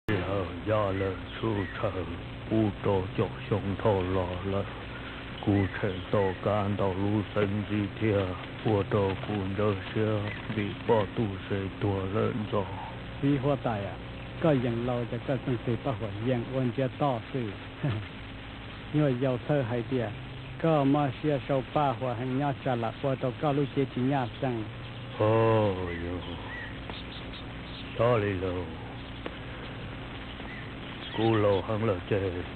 Sij hawm yog lawm tshwj tshawm pub rau caum xyoo dhau los lawm, kuv tseem tau kab ntau lub xeeb ntxwv thiab ua rau kuv ntsawj siab vim poj tub se tuag lawm ntxov. Txiv huab tais, koj yeej laus ces koj txeej tig paj huam yees ua ntsiav toj xwb. Nyuag yaus txhawj hais tias koj mob siab sau paj huam heev nyob tsam lam ua rau koj lub cev tsis nyaj xees. Xyov li lauj, kuv laus heev lawm ces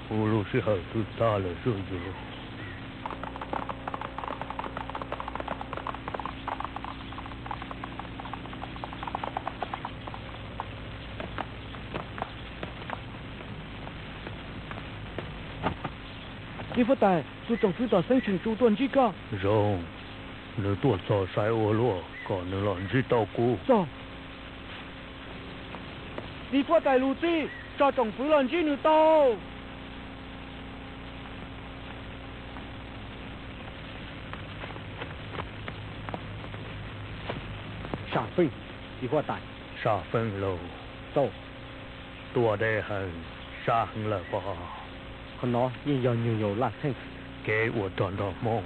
kuv lub sij hawm twb tag lawm zuj zus. Txiv huab tais, tus tsoom fwv tom xeeb Tsheej Tsu tuaj ntsib koj. Zoo, nws tuaj txog saib ua luaj kom nws los ntsib tau kuv. Txog. Txiv huab tais lus txij, tso tsoom fwv los ntsib nws tau. Sam Feej, txiv huab tais. Sam Feej lauj. Tau. Tuaj deb heev, sab heev lawm pob. Qhov no yeej yog nyuag yaus laj txheej. Kev ua rog nrog Hmoob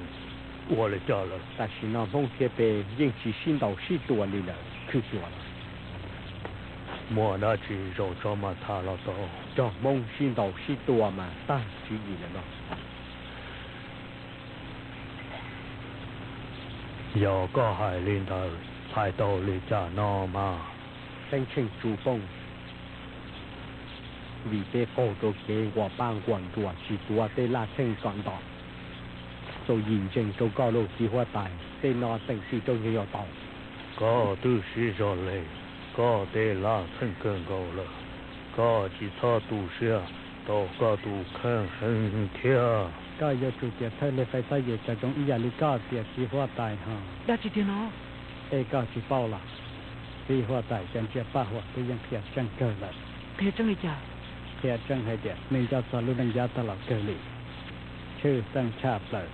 ua li cas lawm? Tam sim no Hmoob thiab peb yeej tsis sib ntaus sib tua li lawm, khwv xyuas los. Muaj dab tsi zaum tso mas tham los tau. Nrog Hmoob sib ntaus sib tua mas tag tswv yim lawm no. Yog koj hais li ntawd, txhais tau li cas no mas? Xeeb Tsheej Tsu poob vim peb qaug rau kev nquas pab nquas nruas tsis tuav tej laj txheej kom nto. Txaus yim ntseeg rau koj lauj txiv huab tais, tej no tseem tig rau nyuag yaus tau. Koj twb siv zog lees koj tej laj txheej kawg nkaus lawm, koj tsis txhob tu siab rau koj tus kheej heev thiab. Koj yuav tsum tias thawj leg fais txob yem kom zoo ib yam li koj tias txiv huab tais ho. Dab tsi tiag no? Es koj tsis paub los? Txiv huab tais cov ntsiab paj huam twb yeej qhia tseeb kawg lawm. Qhia tseeb li cas? Qhia tseeb hais tias nws nco txog lub neej yav tag los kawg li. Tshwj xeeb tshaj plaws,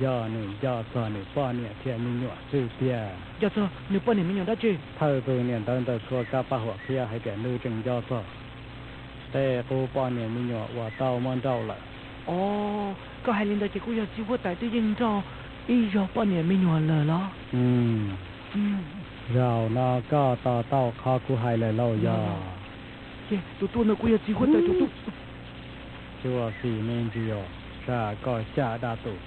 yog nws nco txog nws poj niam thiab me nyuam xwb tiag. Nco txog nws poj niam me nyuam dab tsi? Thawj tus niam ntawv ntawd txhua kab paj huam qhia hais tias nws tseem nco txog tej qub poj niam me nyuam uas tau muab nrauj lawm. Os, koj hais li ntawd ces kuj yog txiv huab tais twb yeej nrauj ib zaug poj niam me nyuam lawm los? Zaum no koj to taub qhov kuv hais lawm lauj yog? Ces tus tuaj no kuj yog txiv huab tais tus tuaj. Tsuas xis me ntsis os, tsam koj caj dab tus.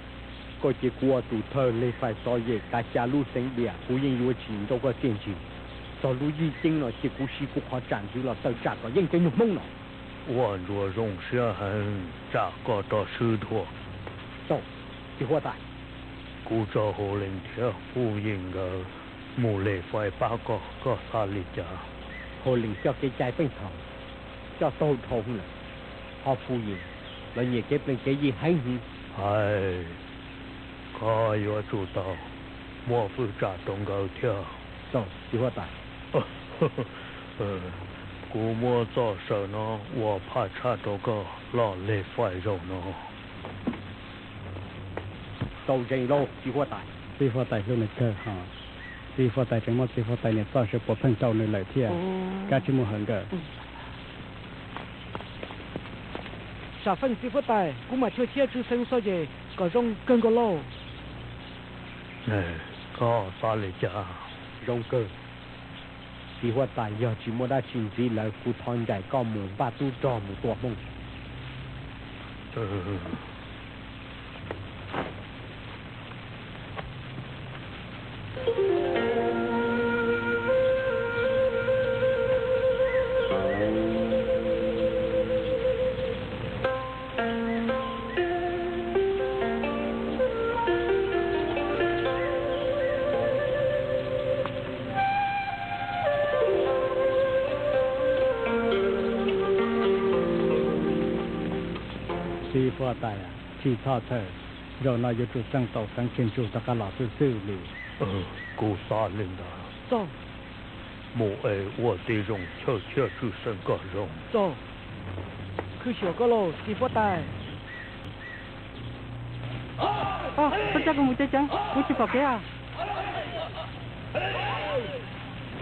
Koj cia kuv ua tus thawj leg fais txob yem kav xya lub xeev Diam, kuv yeej yuav tsis nrauj koj txiaj ntsig. Txog lub yij ceeb no cia kuv siv kuv qhov tsam ntxwv los tawm tsam kom yeej cov nyuag Hmoob no. Ua ntsuas zoo siab heev, tsam koj rov swb dua. Tau, txiv huab tais. Kuv tso Hauv Lees thiab Fuj Yees nkawd mus lem fais pab koj, koj xav li cas? Hauv Lees coj kev cai pheej thaum coj taug dhau lawm, ho Fuj Yees los nyiam kev plees kev yi heev hwv. Hais, koj yuav tsum tau muab fwj tsam rau nkawd thiab. Tau, txiv huab tais. Kuv muab txoj saw no ua phaj tshaj rau koj los lem fais zaum no. Tau zees lauj txiv huab tais. Txiv huab tais hlub nws kawg ho. Txiv huab tais tseem muab txiv huab tais niam txoj saw puav pheej rau nws lawm thiab. Kab tsis mus hawm nkawd. Sam Feej txiv huab tais, kuv mam chua thiab tsw xeev xo yem kom zoo kawg nkaus lauj. Koj xav li cas? Zoo kawg. Txiv huab tais, yog tsis muaj dab tsi ntxiv lawm kuv thov ncaim koj mus npaj tub rog mus tua Hmoob. Txiv huab tais, tsis txhob txhawj, zaum no yuav tsum txeej tau xeev Tsheej Tsu rov qab los xwb xwb li. Kuv xav li ntawd. Mus es ua tib zoo chawj thiab tswj xeeb kom zoo. Khwv xyuas koj lauj txiv huab tais. Koj coj kuv mus ceev ceev, kuv tsis pom kev.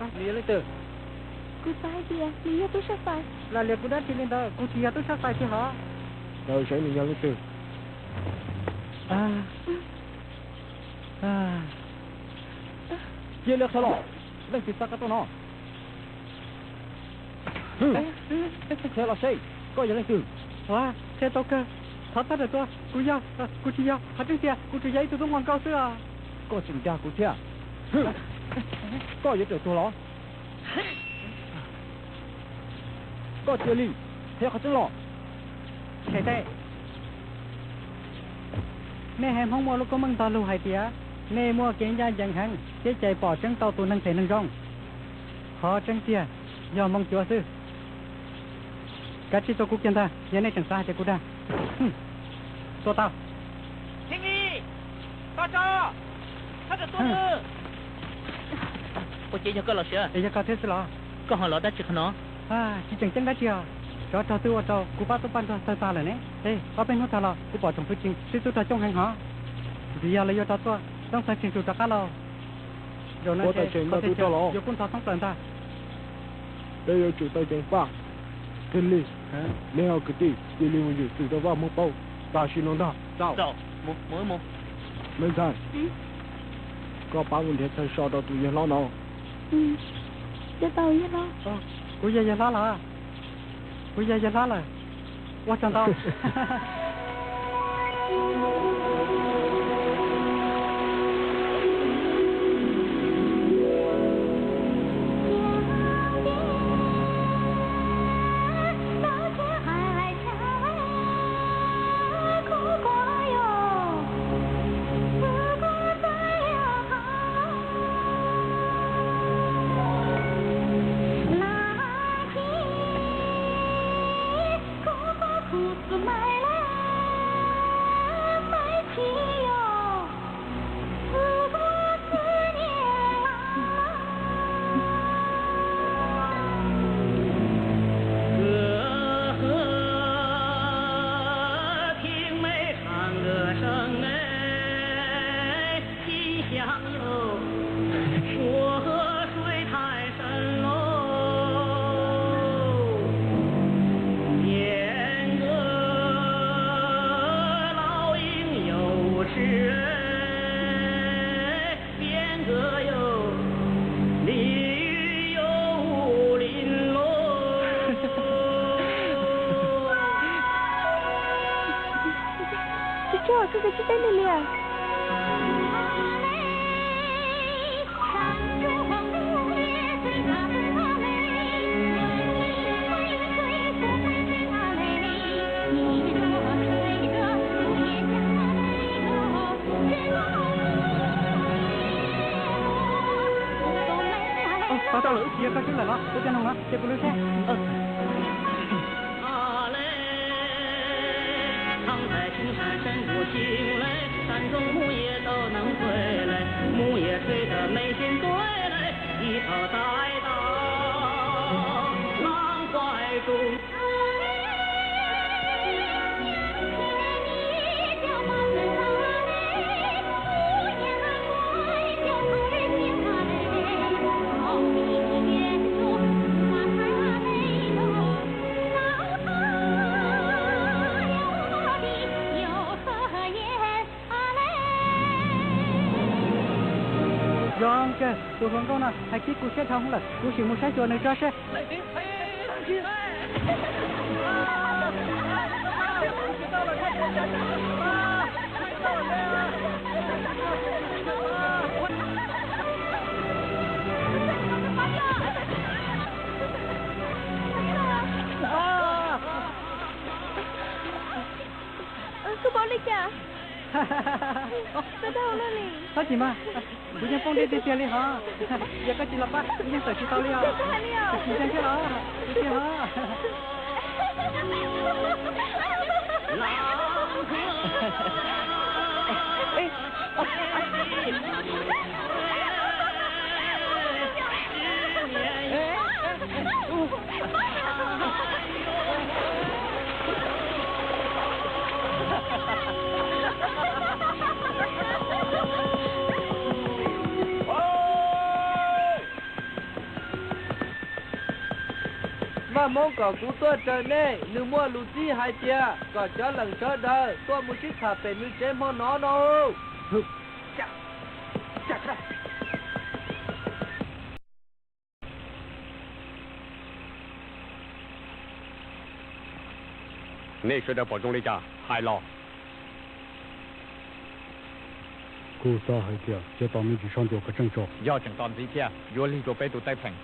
Nws yog leej twg? Kuv xav hais tias nws yog tub sab xais. Lam liam kuv dab tsi li ntawd, kuv tsis yog tub sab xais tiag hos. Ntawd saib nws yog leej twg. Cia li qhia los, leej twg xa koj tuaj no? Qhia los seb koj yog leej twg. Qhia tau kawg. Thov txhob raws tuaj, kuv yog, kuv tsis yog, qhov tseeb tiag kuv tsuas yog ib tug tub nquag nkauj xwb os. Koj tseem dag kuv thiab. Koj yuav raws tuag los? Koj cia li qhia qhov tseeb los. Tshais tes, nej haiv Hmoob muaj lub koob meej ntog lug hais tias nej muaj kev ncaj ncees heev thiab cais pom tseeb tau tus neeg phem neeg zoo. Qhov tseeb tiag yog Hmoob cuav xwb. Kav tsij tua kuv kiag ntag yog nej tseem xav hais tias kuv dag. Tua tau. Ua ciav yog koj los siav? Es yog koj thiab xwb los? Koj ho los dab tsi qhov no? Tsis tseem ceeb dab tsi os. Tsov rog twb ua rau kuv pab tub paj nrog tawg tag lawm ne. Ej, ob peb hnub tag los kuv pom tsoom fwv tseem sib txub rog coob heev hos. Vim yog lawv yuav rov tuaj, Txoob Txawg tseem tsum rov qab los. Zaum no ces yuav kub ntho thoob plaws ntag. Peb yuav tsum tau ceev faj kiag li. Nej ob kwv tij cia li mus yws xwm rau vaj Hmoob paub tam sim no ntag. Txawj, koj pab mus nrhiav chaw so rau tus yawg hlob no. Kuv yog yawg hlob los? Kuv yog yawg hlob lawm. Ua tsaug ntau. Tsis tshua, koj tsis teb li li. Tau lawm, wb tsis yog koj xwb lawm los, ua cov noog no ces kuv lwv thiab. Zoo kawg, tus hluas nkauj no hais kiag kuv siab dhau lawm, kuv sim mus saib xyuas nws tso seb. Koj pom li cas? Txhob dag li. Txhob chim mas, kuv yeej poob deb tiag tiag li hos. Yog koj tsis los pab, kuv yeej tawm tsis tau li os. Tsis ntseeg thiab los? Tiag tiag hos. Vaj Hmoob kom kuv tuaj raws nej, nws muaj lus txib hais tias kom cov leej sawv daws tuaj mus sib tham pem nws tsev hmo no no. Nej sawv daws pom zoo li cas hais los? Kuv xav hais tias cia tos me ntsis soj ntsuam kom tseem tso. Yog tseem tos ntxiv thiab yuav lig rau peb tus teeb pheem.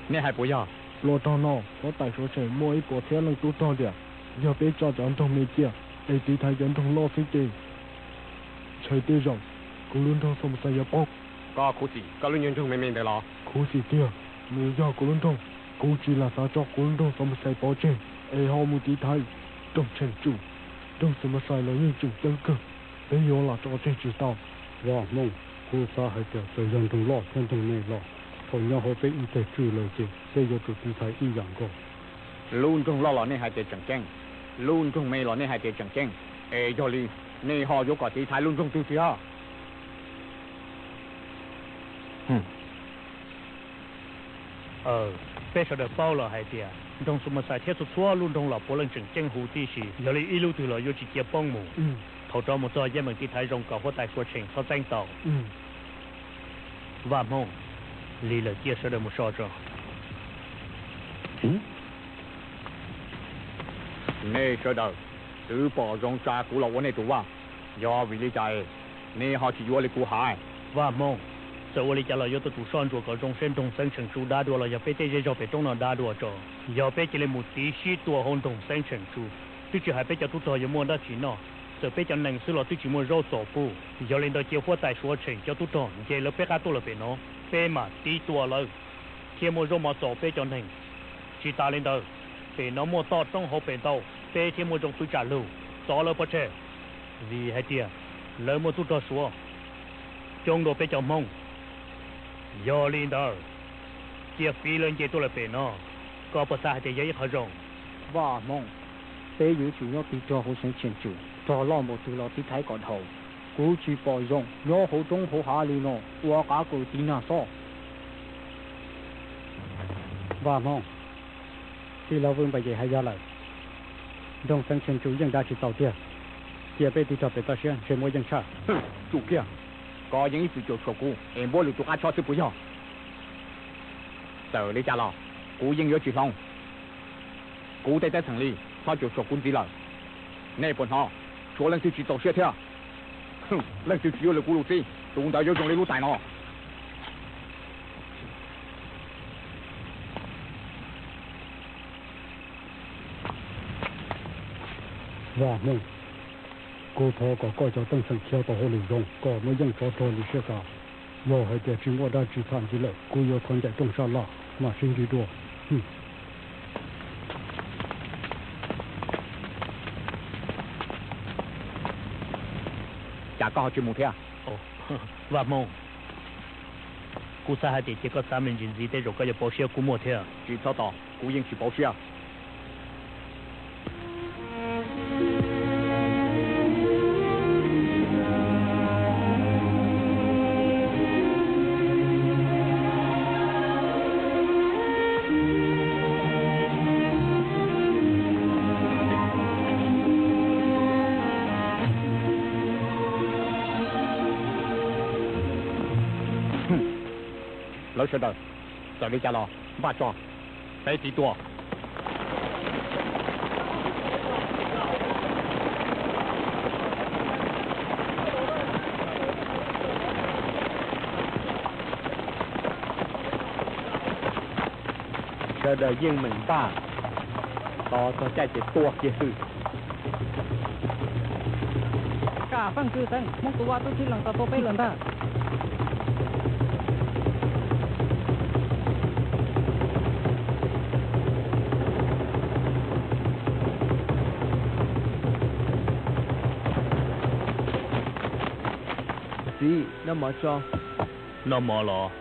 Nej hais puas yog? Los rog no, huab tais Suav Tsheej muaj ib puas txhiab leej tub rog tias, yog peb tso cov nroog me cia es tiv thaiv cov nroog loj xwb ces ntshai tej zaum kuv lub nroog Xos Mas Xais yuav poob. Koj khuv xim koj lub nyuag nroog me me ntawd los? Khuv xim tiag, nws yog kuv lub nroog. Kuv tsis lam xav tso kuv lub nroog Xos Mas Xais pov tseg es ho mus tiv thaiv nroog Tsheej Tsum. Nroog Xos Mas Xais los yeej tseem ceeb kawg, peb yuav lam tso tseg tsis tau. Vaj Hmoob, kuv xav hais tias txawm yog nroog loj thiab nroog me los thaum nyob hauv peb ib teg tswj lawm ces peb yuav tsum tiv thaiv ib yam nkaus. Lub nroog loj los nej hais tias tseem ceeb, lub nroog me los nej hais tias tseem ceeb, es yog li nej ho yuav kom tiv thaiv lub nroog twg txiv hos? Peb sawv daws paub los hais tias nroog Xos Mas Xais thiab txhua txhua lub nroog los puav leej tseem ceeb huv tib si, yog li ib lub twg los yuav tsis cia poob mus. Thaum rov mus txog yeej meem tiv thaiv zoo kom huab tais Suav Tsheej txhob txeeb tau. Vaj Hmoob, lig lawm cia sawv daws mus so tso. Nej sawv daws twb pom zoo tsa kuv los ua nej tus vaj, yog vim li cas es nej ho tsis yuav li kuv hais? Vaj Hmoob, txawm ua li cas los yuav tau tsum soj ntsuam kom zoo seb nroog Xeeb Tsheej Tsu dab dua los yog peb tej zej zog pem roob no dab dua tso. Yog peb cia li mus tiv sib tua hauv nroog Xeeb Tsheej Tsu, twb tsis hais peb cov tub rog yuav muaj dab tsi noj, txawm peb cov nees xwb los twb tsis muaj zaub txaus pub. Yog li ntawd cia huab tais Suav Tsheej cov tub rog nce lawv peb qab tuaj lawm pem no, peb mam tiv tua lawv thiaj muaj zaub mov txaus peb cov neeg. Tsis tas li ntawd, pem no muaj toj roob hauv pes ntau, peb thiaj muaj zoo pw tsam lug txov lawv pov tseg, vim hais tias lawv muaj tub rog Suav coob dua peb cov Hmoob. Yog li ntawd, cia fiv lawv nce tuaj lawm pem no, koj puas xav hais tias yog ib qho zoo? Vaj Hmoob, peb yuav tsum nyob tig rog hauv Xeeb Tsheej Tsum, rog loj npaum twg los tiv thaiv kom dhau. Kuv tsis pom zoo nyob hauv roob hauv hav li no ua qav kaus tiv nag xwb. Vaj Hmoob, tij laug Vwj Npam Yem hais yog lawm, nroog Xeeb Tsheej Tsum yeej dag tsis txaus tiag, cia peb tig rog pem toj siab ntshe muaj yeej tshaj. Tsum kiag, koj yeej ib txwm caum suam kuv es npuab lwm tus qab tshob xwb puas yog? Txawm li cas los kuv yeej yuav tsis hloov. Kuv tej teeb xeem li txhob caum suam kuv ntxiv lawm. Nej puas hnov? Tshuav leej twg tsis txaus siab thiab, leej twg tsis yuav lwm kuv lus txib, tus ntawd yuav zoo li lub tais no. Vaj Hmoob, kuv thov kom koj cov teeb xeem khiav tau hauj lwm zoo kom muaj yeej tsov rog li siab xav. Yog hais tias tsis muaj dab tsi txham ntxiv lawm kuv yuav thov ncaim rooj sab laj mam sib ntsib dua. Cas koj ho tsis mus thiab? Vaj Hmoob, kuv xav hais tias cia koj xav me ntsis ntxiv tej zaum koj yuav pauv siab kuv muaj thiab. Tsis txhob tos, kuv yeej tsis pauv siab. Lawv sawv daws, txawm li cas los npaj tso, peb tiv tua. Sawv daws yeej meem npaj, tos txog caij ces tua kiag xwb. Kam feej xwb xeeb, Hmoob tus vaj tub txib lees tau tua peb lawm ntag. Txiv, noj mov tso. Noj mov los?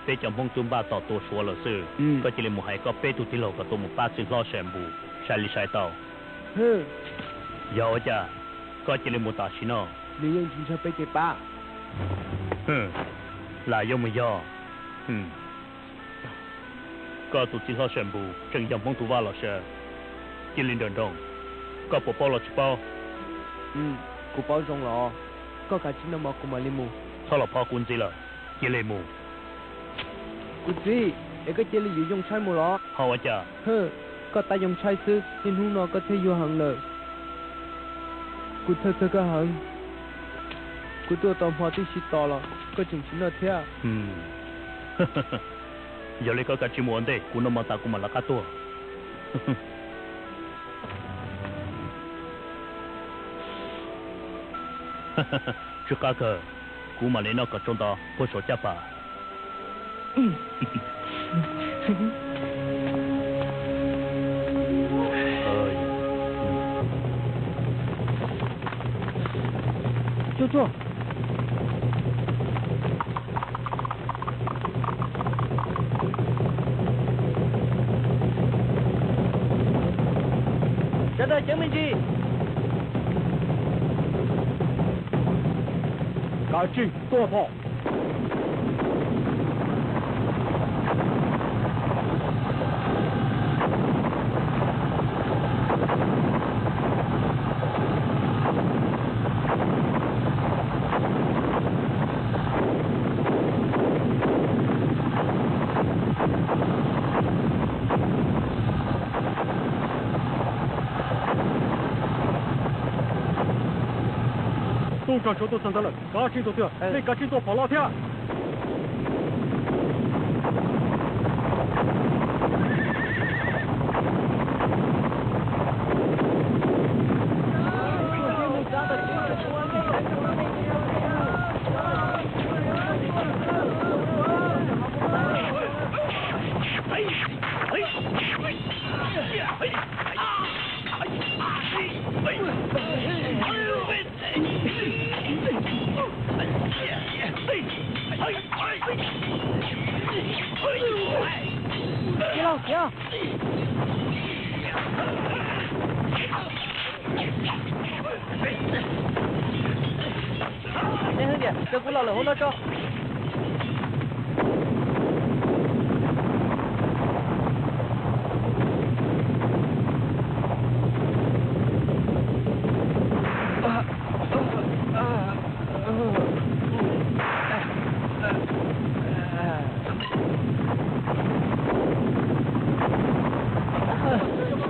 Peb cov Hmoob twb npaj tos tua Suav lawm xwb. Koj cia li mus hais koj peb tug tij laug kom tuaj mus pab txiv hlob Sai Npus, sai li sai tau. Yog ua cas koj cia li mus tam sim no? Nws yeej tsis ntshaw peb kev pab. Lam yuav mus yog. Koj tus txiv hlob Sam Npus tseem yog Hmoob tus vaj los sav. Cia li nrawm nroos, koj puas paub los tsis paub? Kuv paub zoo los, koj kav tsij noj mov kuv mam li mus. Txhob los phob kuv ntxiv lawm, cia li mus. Kuv txiv, es koj cia li yuav Yoo Tshaib mus los? Ho ua cas? Hwm, koj tab Yoo Tshaib xwb, niaj hnub no koj thiaj yuag heev lawm. Kuv txhawj txog koj heev. Kuv tuaj tau hmo tib si tos los koj tseem tsis noj thiab. Yog li koj kav tsij mus ua ntej, kuv noj mov tas kuv mam lawv qab tuaj. Tsw qab kawg, kuv mam li noj kom tsau nto puag saum caj pas. Tsuag tsuag. Sawv daws ceev me ntsis. Kav tsij tua phom. Tub rog Tshuav tuaj txog ntawd lawm, kav tsij tua twg, nej kav tsij tua phom los thiab. Nej hwj tias cov kuv los lawm hauv no tso.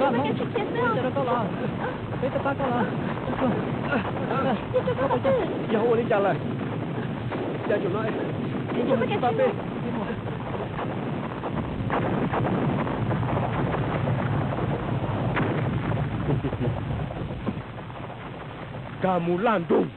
Vaj Hmoob, peb tuaj pab koj los, peb tuaj pab koj los. Yog ua li cas lawm? Cas zaum no tus tuaj mus tsis pab peb? Kag mus laj nroog.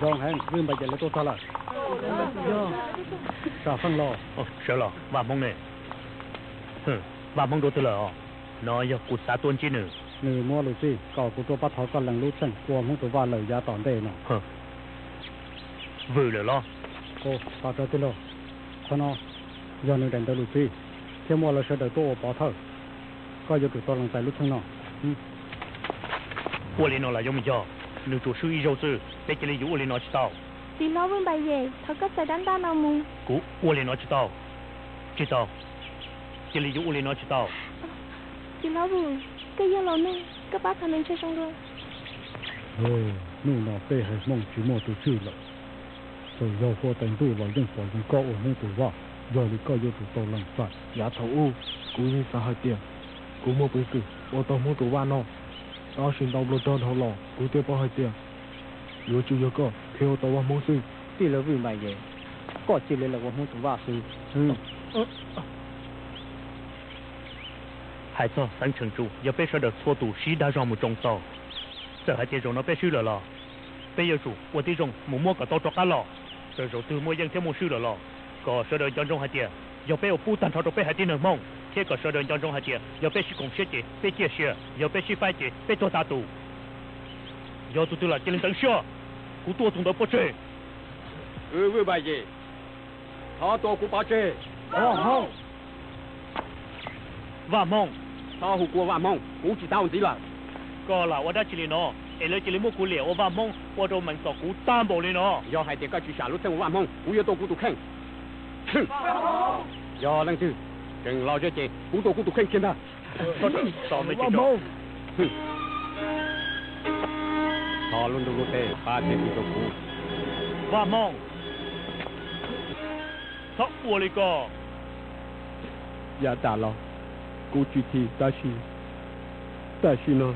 Zoo heev, Vwj Npais Yem lawv tuaj txog lawm. Sam Feej los? Sawv los, Vaj Hmoob ne? Vaj Hmoob dua twg lawm os? No yog kuv xav tuaj ntsib nws. Nws muab lus txib kom kuv tuaj pab thov koj lees lub txeem ua Hmoob tus vaj lawm yav tom ntej no. Vwm lawm los? Ua, tos tawv tij laug. Qhov no yog nws daim ntawv lus txib thiab muaj lawv sawv daws tuaj ua pov thawj. Koj yuav tsum tau lees txais lub txeem no. Ua li no los yuav mus yog, nws tsuas swb ib zaug xwb, peb cia li yuav ua li no tsis tau? Txiv hlob Vwj Npais Yem, thov koj txais dab ntaj no mus. Kuv ua li no tsis tau. Tsis tau. Cia li yuav ua li no tsis tau. Txiv hlob Vwm, koj yog laus neeg, koj pab thov nws ntshe zoo dua. Hnub no peb haiv Hmoob tsis muaj tus tswj lawm. Txawm yog huab tais ntuj los yeej pom zoo koj ua Hmoob tus vaj, yog li koj yuav tsum tau lees txais. Yav thaum ub, kuv yeej xav hais tias kuv muaj peev xwm ua tau Hmoob tus vaj no, tab sis ntau nplau rog dhau los kuv thiaj paub hais tias yuav tsum yog koj thiaj ua tau vaj Hmoob xwb. Tij laug Vwj Npais Yem, koj cia li los ua Hmoob tus vaj xwb. Hais txog xeev Tsheej Tsu, yog peb sawv daws txhua tus sib dag zog mus tsoo txaus. Txawm hais tias zaum no peb swb lawm los peb yuav tsum ua tib zoo mus muab kom tau rov qab los. Txawm zaum twg muaj yeej thiab muaj swb lawm los kom sawv daws nco ntsoov hais tias yog peb ua pub tag nrho rau peb haiv tib neeg Hmoob, thiab kom sawv daws nco ntsoov hais tias yog peb sib koom siab ces peb ciaj sia, yog peb sib faib ces peb tuag tas tus. Yog tus twg lam cia li ntawd siab, kuv tuaj tus ntawd pov tseg. Vwj Npais Yim, thov tua kuv pov tseg. Vaj Hmoob. Txhob hu kuv ua Vaj Hmoob, kuv tsis tau ntxiv lawm. Koj lam ua dab tsi li no es lawv cia li muab kuv liam ua Vaj Hmoob ua rau meem tom kuv tag npaum li no? Yog hais tias koj tsis sam lub txheej ua Vaj Hmoob, kuv yuav tua kuv tus kheej. Yog leej twg tseem los zeb ces kuv tua kuv tus kheej kiag ntag. Thov lub ntuj lub teb pab txhawb nqa rau kuv. Vaj Hmoob, txhob ua li ko. Yav tas los kuv tsis thim tab sis tam sim no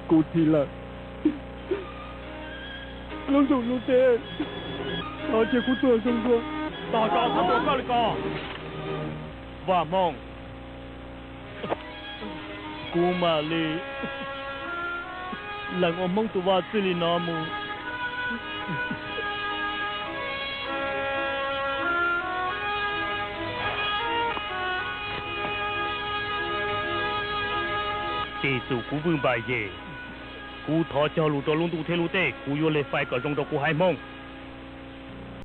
kuv thim lawm. Lub ntuj lub teb, thov cia kuv tuag zoo dua. Tos tso, txhob ua koj li ko. Vaj Hmoob, kuv mam li lees ua Hmoob tus vaj txij li no mus. Tes xum kuv Vwj Npais Yim, kuv thov cog lus rau lub ntuj thiab lub teb, kuv yuav hle fais kom zoo rau kuv haiv Hmoob.